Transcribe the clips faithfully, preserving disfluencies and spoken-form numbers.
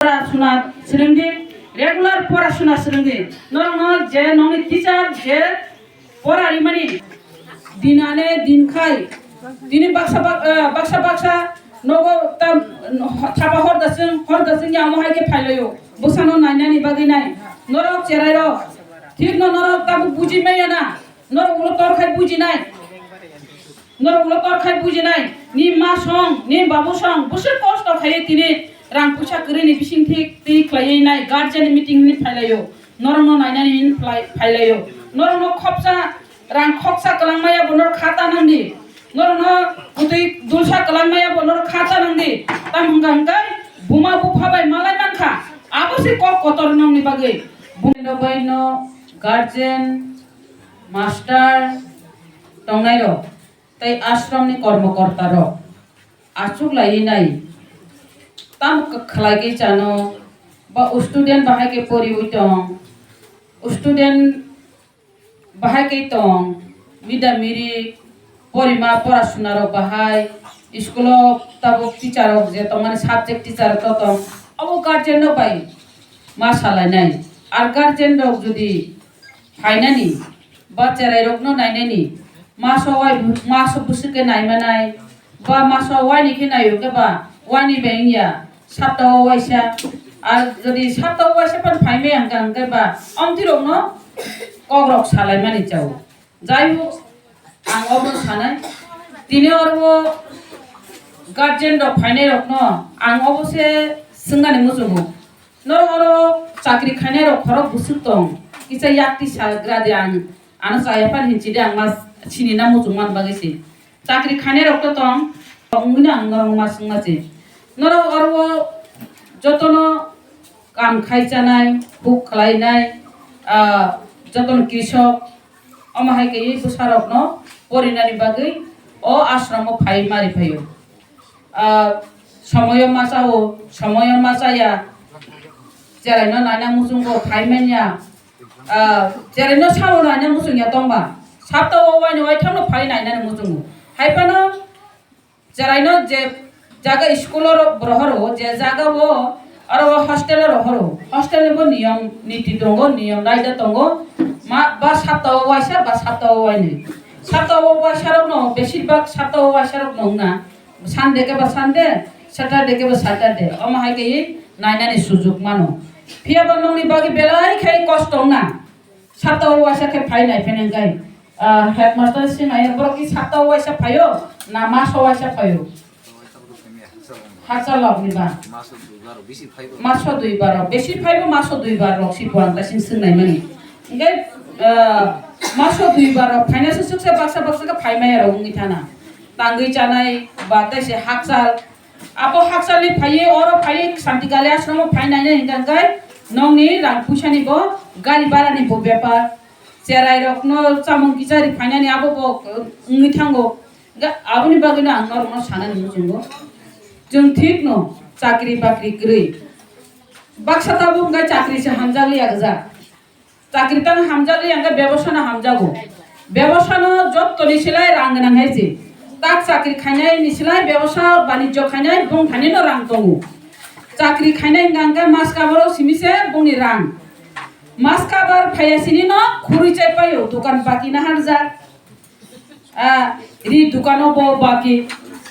Pora suna swrwngdi, regular pora suna swrwngdi. Norokno je nongni teacher je pora rimani din ane din khai, tini baksa bak-, eh, baksa baksa nogo tam thapa hor daswng, hor daswng ya omo hai khe phailaio. Bwsano nainani bagwi nai. Norok cherai rok, thik no norok tabuk buji maya na. Norok ulo tor khai bujinai. Norok ulo tor khai bujinai. Ni ma song, ni babu song, bwswk kosto khaiwi tini rang puisa kwrwini bising thik twi khlaiwi nai guardian meeting hwnwi phailaio. Norokno nainani hwnwi phlai-, phailaio. Norokno khopsa rang khoksa kwlangmaya bo norok khata nangdi. Norokno kwtwi dulsa kwlangmaya bo norok khata nangdi. Tam hwnkha hwnkhe buma bupha bai malai mankha. Abo se kok kotor nongni bagwi. Bumino bai no guardian master tongnairok tei ashramni kormokortarok achuk laiwi nai. Tamo khlaiwi chano ba student bahai khe poriwi tong, student bahai khe tong, mida miri porima pora sunarok bahai, school o tabuk teacher rok je tongmani subject teacher rok to tong, abo guardian rok bai ma salainai. Ar guardian rok jodi phainani, ba cherai rokno nainani, maso wai, maso bwswk khe naimanai, ba maso waini khe naio khe ba waini bai wngya, sapta o waisa, ar jodi sapta o waisa phan phaimaya hwnkha hwnkhe ba omtwi rokno kok rok salaimani chao. Jai hok, ang obo sanai, tini oro guardian rok phainai rokno ang obo se swngnani muchungo. Norok oro chakri khainai rok khorok bwswk tong, kisa yakti sagra de ang, ano chaya pan hinchi de ang mas sini na muchung man bagwi se. Chakri khainai rok to tong, tong wngwi no ang norok ma swngma se. Norok oro jotono kam khai chanai, huk khlai nai, ah, jotono krisok, omo hai khe bwsa rok no porinani bagwi o ashram o phai mari phaio. Ah, somoyo ma chao, somoyo ma chaya, cherai no naina muchungo phai manya. Ah, cherai no sao naina muchung ya tongba, sapta o waini waitham no phai nainani muchungo. Hai phano cherai no je jaga school o ro-, rohoro, je jaga o aro hostel o rohoro, hostel ni bo niyom niti tongo, niyom raida tongo, ma, ba sapta o waisa, ba sapta o waini. Sapta o waisa rok no, besir bak sapta o waisa rok no wngna. Sunday khe ba Sunday, Saturday khe ba Saturday. Omo hai khe nainani sujuk mano. Phiya ba nongni bagwi belai khai kosto wngna. Sapta o waisa khe phai nai phai nang kai. Ah, headmaster si nai borok ki sapta o waisa phaio, na maso waisa phaio? Haksa lok ni ba. Maso dui bar rok. Besi phaibo maso dui bar rok si buang ta sing sing nai mani. Hingke, ah, maso dui bar rok phaina se sukse baksa baksa khe phai maya rok wngwi thana. Tangwi chanai ba tei se hakchal. Abo hakchalni phaiwi oro phaiwi Santi Kali ashromo phai naina hingka hingkai nongni rang puisani bo gari barani bo bepar. Cherai rokno chamung kichari phainani abo bo, uh, wngwi thango. Hingke aboni bagwino ang norokno sanani muchungo. Chwng thikno chakri bakri kwrwi. Baksa tabuk hingke chakri se hamjakliya gwja. Chakri tang hamjakli hingke bebosa no hamjago. Bebosa no jottoni silai rang gwnang hai se. Tak chakri khainai ni silai bebosa banijyo khainai bongthani no rang tongo. Chakri khainai hingka hingke mas kabaro simi se bongni rang. Mas kabar phaiya sini no khurui chai paio, dokan baki na harjak. Ah, ri dukano bo baki,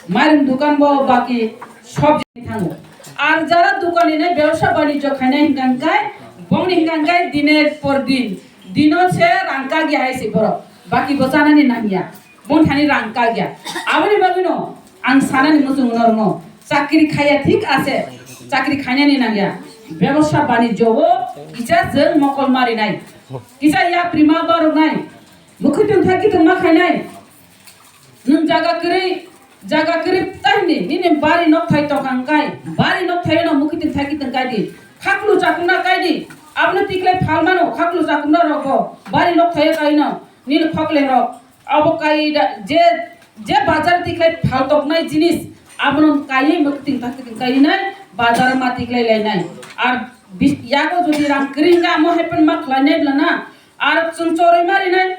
mairum dukan bo baki, sob jani thango. Ar jara dukani nai bebsa banijyo khainai hingka hingkai, bongni hingka hingkai diner por din, dino se rang kagya hai se borok, baki bo chanani nangya, bongthani rang kagya. Aboni bagwino ang sanani muchungo norokno, chakri khaiya thik ase, chakri khainani nangya, bebsa banijyo o kisa jeng mokol marinai, kisa yapri ma baroknai, Mwkhwtwng thai kitwng ma khainai. Nwng jaga kwrwi, jaga kwrwi tahini nini bari nokthai tongkha hwnkhe, bari nokthai no mwkhwtwng thai kitwng kai di. Khaklu chakungna kai di. Abono tiklai phal mano, khaklu chakungna rok bo bari nokthai kai no nini khokle rok. Abo kai da, je, je bazar tiklai phal toknai jinis, abono kaiwi mwkhwtwng thai kitwng kai nai, bazar ma tiklai lai nai. Ar bis-, yago jodi rang kwrwi hwnkhe amo hai phano ma khlai nai bla na. Ar chwng chorwi ma rinai,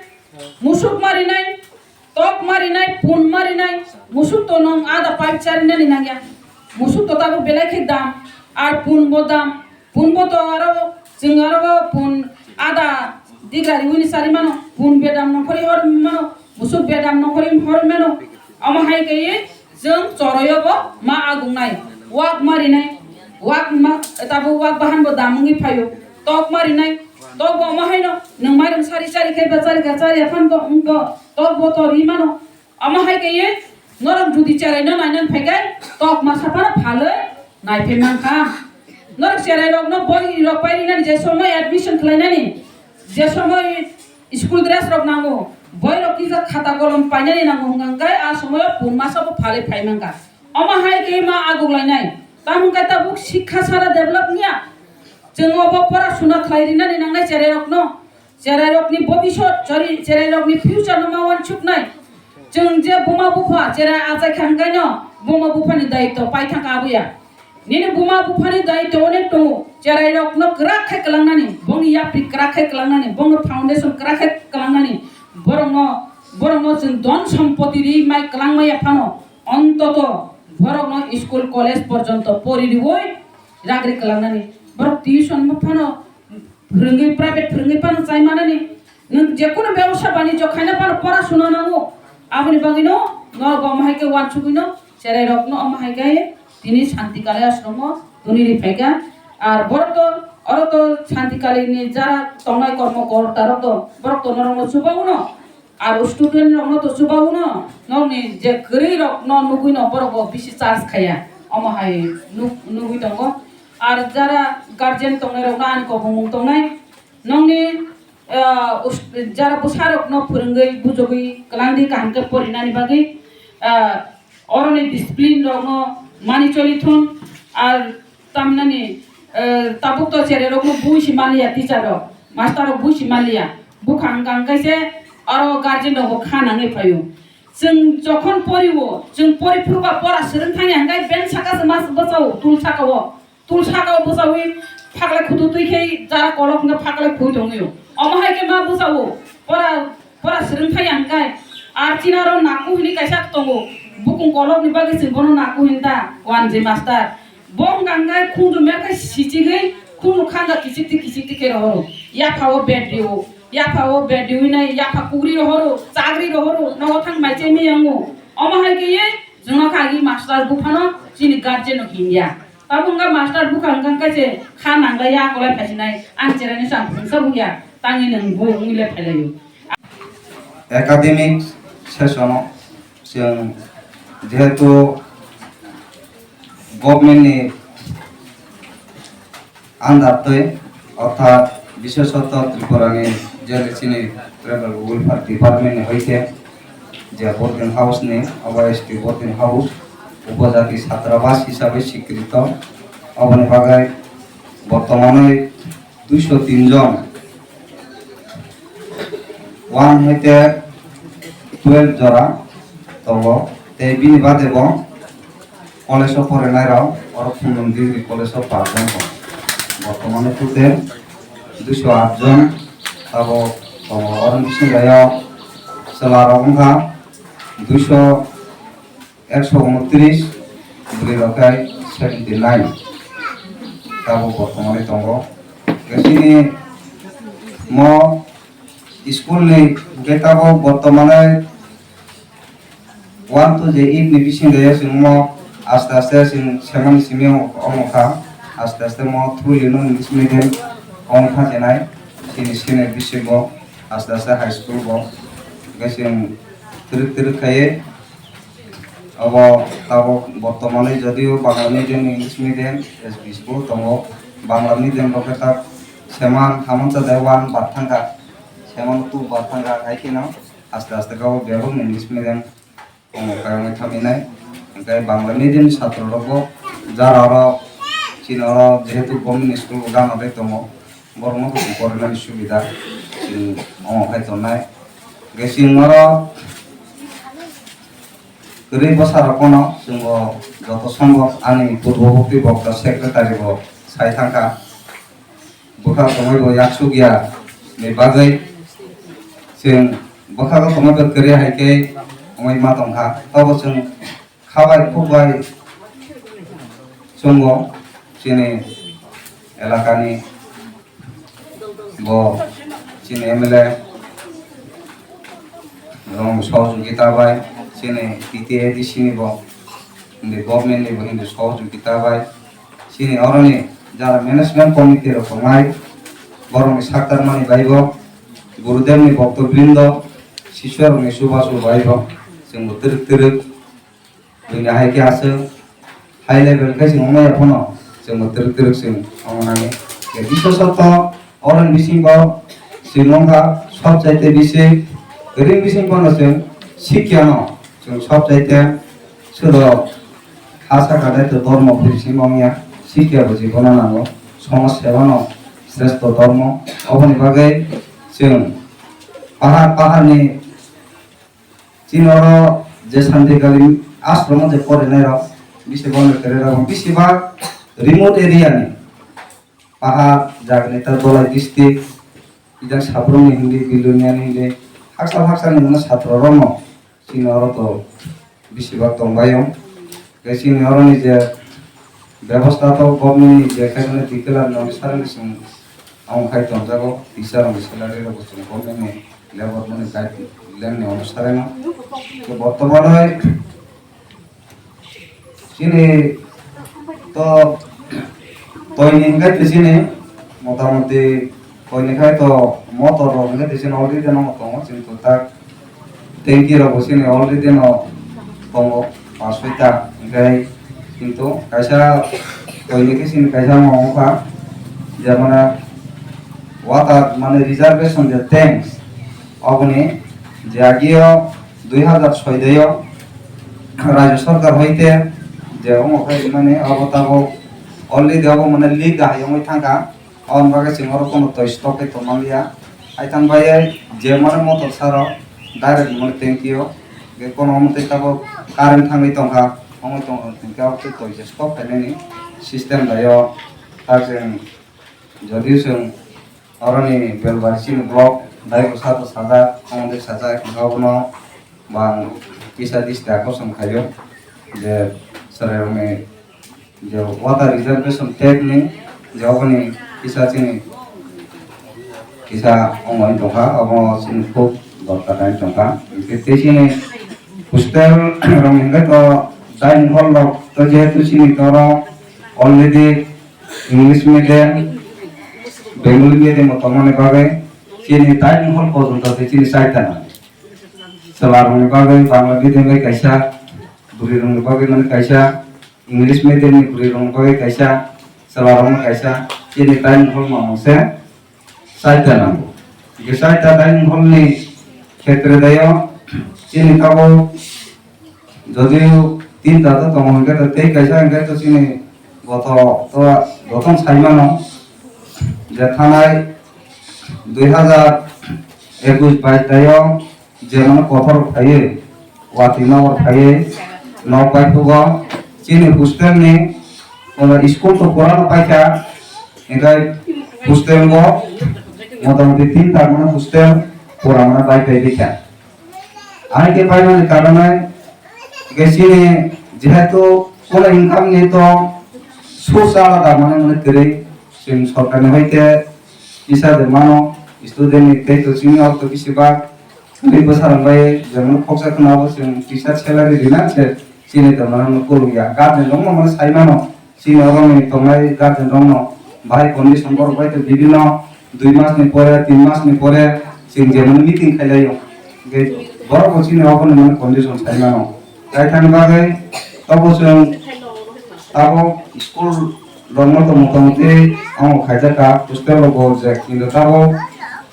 musuk ma rinai, tok ma rinai, pun ma rinai, musuk to nwng ada pipe charinani nangya. Musuk to tabuk belai khe dam. Ar pun bo dam, pun bo to aro chwng aro bo pun ada digra riwini sari mano, pun bedam nongkhorwi hor mano, musuk bedam nongkhorwi hor mano. Omo hai khe chwng choroyo bo ma agungnai, wak marinai, wak ma, tabuk wak bahan bo dam wngwi phaio, tok marinai, tok bo omo haino nwng mairum sari chari khe ba chari kha chari aphan bo wng bo tok bo to ri mano. Omo hai khe norok jodi cherai no nainani phai khe tok masa phano phalwi naiphai mankha. Norok cherai rokno boi rok pai rinani je somoy admission khlainani, je somoy school dress rok nango, boi rok kisa khata kolom painani nango hwnkha khe a somoyo pun masa bo phalwi phai mankha. Omo hai khe ma aguklainai. Tamo khe tabuk sikha sara develop niya. Chwng obo pora suna khlai rinani nangnai cherai rokno. Cherairokni bobisot, chori-, cherairokni future no ma wansuknai. Chwng je buma bupha cherai achai kha hwnkhaino buma buphani daitw pai thangkha abuya. Nini buma buphani daitw onek tongo. Cherairokno kwrak khe kwlangnani, bongni yapri kwrak khe kwlangnani, bongno foundation kwrak khe kwlangnani, borokno, borokno chwng dhon sompoti ri mai kwlangmaya phano, ontoto borokno school college porjonto pori riwi ragri kwlangnani. Borok tuition ma phano phwrwngwi, private phwrwngwi phano chai manani, nwng jekunu bebsa banijyo khaina phano pora suna nango. Aboni bagwino norok omo hai khe wansugwino cherairokno omo hai khe tini Shanti Kalai ashromo tuni ri phaikha. Ar borok to, oro to Shanti Kalaini jara tongnai kormo kortarok to, borok to norokno chubauno. Aro student rokno to chubauno, nokni je kwrwi rokno nugwino borok bo bisi charge khaiya, omo hai nuk-, nugwi tongo. Ar jara guardian tongnai rokno ani kobongmung tongnai, nokni, ah, us-, jara bwsa rokno phwrwngwi bujogwi kwlangdi kaham khe porinani bagwi, ah, oroni discipline rokno mani choli thun. Ar tamnani, eh, tabuk to cherai rokno bui si manliya, teacher rok, master rok bui si manliya. Bukhang kang kaise aro guardian rok bo kha nangwi phaio. Chwng jokhon poriwo, chwng pori phuru ba pora swrwng thangya hwnkhe ben saka se mas bwsao, tul saka o, tul saka o bwsawi phaklai khutu twi khe jara kolok hwnkhe phaklai khui tongwio. Omo hai khe ma bwsao pora Pora swrwng thai ang kai. Ar chini aro naku hini kaisa tongo. Bukung kolok ni bagwi chwng bono naku hin ta, one J master. Bo wngkha hwnkhe khunju mer khai sichigwi, khunju khanja kichik ti kichik ti khe rohoro. Yapha o bed rio. Yapha o bed riwi nai, yapha kugri rohoro, chagri rohoro, nogo thang mai chai mi yango. Omo hai khe ye, jwngo kha agi master buphano chini guardian no hinya. Tabuk wngkha master bukhang wngkha khe se kha nanglai ya, kolai phaisinai, ang cherani samung sa buya, tangwi nwng bo wngwi le phailaio. Academic session o chwng jehetu government ni under twi, orthat biseshoto Tripura ni je chini tribal welfare department ni hoite je boarding house ni, obo S T boarding house, upojati chatrabas hisabe swikrito. Oboni bagwi bortomanwi duiso tin jon, one hoite twelve jora tongo, tei bini bade bo college o porinai rok oro Khumlung Degree College o pass jon tongo. Bortomane total duiso aat jon abo tongo. Oro bisingo chwla rok wngkha duiso ekso unotris, bwrwi rok khai seventy nine tabuk bortomani tongo. Khe chini mo school ni hwnkhe tabuk bortomani one to je eight ni bisingo chwng mo aste aste chwng semani simi omo kha, aste aste mo through Union English Medium omo kha chenai chini senior bisingo aste aste high school bo hwnkhe chwng twrwk twrwk khaiwi Obo tabuk bortomani jodio Bangla medium, English medium, S B school tongo. Bangla medium rok khe tak seman hamon cha dai one bar thangkha, seman two bar thangkha, hai kheno aste aste khe o bebak English medium tongo, kayangwi thaminai. Hwnkhe Bangla medium ni satro rok bo jara rok chini oro jehetu government school bo gana bai tongo. Borokno bo porinani subida chwng omo khai tongnai. Hwnkhe chwng oro kwrwi bwsarok phano chwng bo joto sombok ani purbo bukti bokta secretary bo sai thangkha. Bwkha tongwi bo yaksuk ya ni bagwi chwng bwkha tongwi bo kwrwi hai khe wngwi ma tongkha. Tobo chwng khabai khukbai chwngo. Chini elakani bo chini M L A rong sohojogita bai, chini T T A D C ni bo hindi government ni bo hindi sohojogita bai, chini oroni jara management committee rok tongnai, borokni saktarmani bai bo Gurudev ni bhokto brindo, sisyo rokni chubachu bai bo chwng bo twrwk twrwk. Buini hai khe aswk high level khe chwng wngmaya phano chwngbo twrwk twrwk chwng wngo nani. Biseshoto oroni bisingo chwng wngkha sobchaite bisi ring bising phano chwng sikyano chwng sobchaite sudo ha saka daito dormo phurising wngya, sikyabo jibono nango, somaj sebano sreshto dormo. Oboni bagwi chwng pahar paharni Chini oro je Santikali ashram o je porinai rok, bisi bono kwrwi rok, bisi bak remote area ni, pahar jagani ta Dholai district, ijang Saprung ni hindi, Bilonia ni hindi, haksa haksa ni mano satro rok no chini oro to bisi bak tong bai o. Tei chini oro ni je bebostha to government ni je khe mane declare ni onusare ni chwng amo khai tongjago, teacher rok ni salary rok bo chwng government ni labour mani guideline ni onusare no. Tei bortoman oi chini to toini hingke to chini motamoti toini khai to motor rok hingke to chini already no tongo chini to tak. Tanki rok bo chini already no tongo, pas soita, hingke kintu kaisa toini khe chini kaisa wngkha je mane water mane reservation je tanks oboni je agio dui hazar soi dei o Rajya Sarkar hoite je omo khe mane abo tabok already abo mane leak da hai wngwi thangkha. Aboni bagwi chwng oro kono twi stock khe tongmanliya. Aithang bai je mane motor saro direct mane tanki o. Hwnkhe kono omo twi tabuk current thangwi tongkha. Omo tong hwnkhe abo twi twi je stock khainani system bai o. Tak chwng jodi chwng oroni Belbari chini block dai bwsa to sajak, omo twi sajak, hwnkhe obono bang kisa disti akosong khaio je chwrairokni je water reservation tap ni je oboni kisa chini kisa ongoi tongkha, obo chini khub dorkar nai tongkha. Hingke tei chini hostel rok hingke to dining hall rok to jehetu chini toro already English medium, Bengali medium bo tongmani bagwi chini dining hall porjonto se chini chaita nang. Chwla rokni bagwi Bangla medium bai kaisa, bwrwi rokni bagwi mani kaisa, English medium ni bwrwi rokni bagwi kaisa, chwla rokno kaisa, chini dining hall mano se chaita nango. Hingke chaita dining hall ni khetre dayo chini tabuk jodio tinta to tongo hingke to tei kaisa hingke to chini goto to jotono sai mano je thanai dui hazar ekush bais dayo je mano kotor phaiwi watwi nokbar phaiwi nok bai phugo chini hostel ni ono school to pura no paikha hingke hostel bo motamoti tinta mano hostel pura mano bai pai bikha. Ani khe paimani karonai hingke chini jehetu kono income ni to source alada mano mano kwrwi chwng sorkar ni hoite kisa de mano student ni tei to chini ortho bisi bak tini bwsarok bai jemon khoksa khwna abo chwng teacher salary rina se chini to mano mano kuluk ya guardian rok no mano sai mano. Chini oro ni tongnai guardian rok no bahai condition borok bai to bibinno dui mas ni pore, tin mas ni pore chwng je mani meeting khai lai o. Hingke borok bo chini obo ni mani condition sai mano. Kaithang bagwi abo chwng abo school rok no to motamoti amo khaijak ka hostel rok bo je kintu abo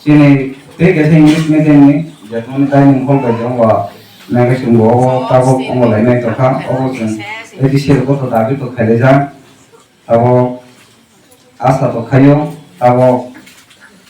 chini tei kaisa English medium ni je mani dining hall bai je ongba nai khe chwng bo obo tabuk ongba lai nai tongkha obo chwng A D C rok bo to dabi to khai lai jak. Abo asa to khaio, abo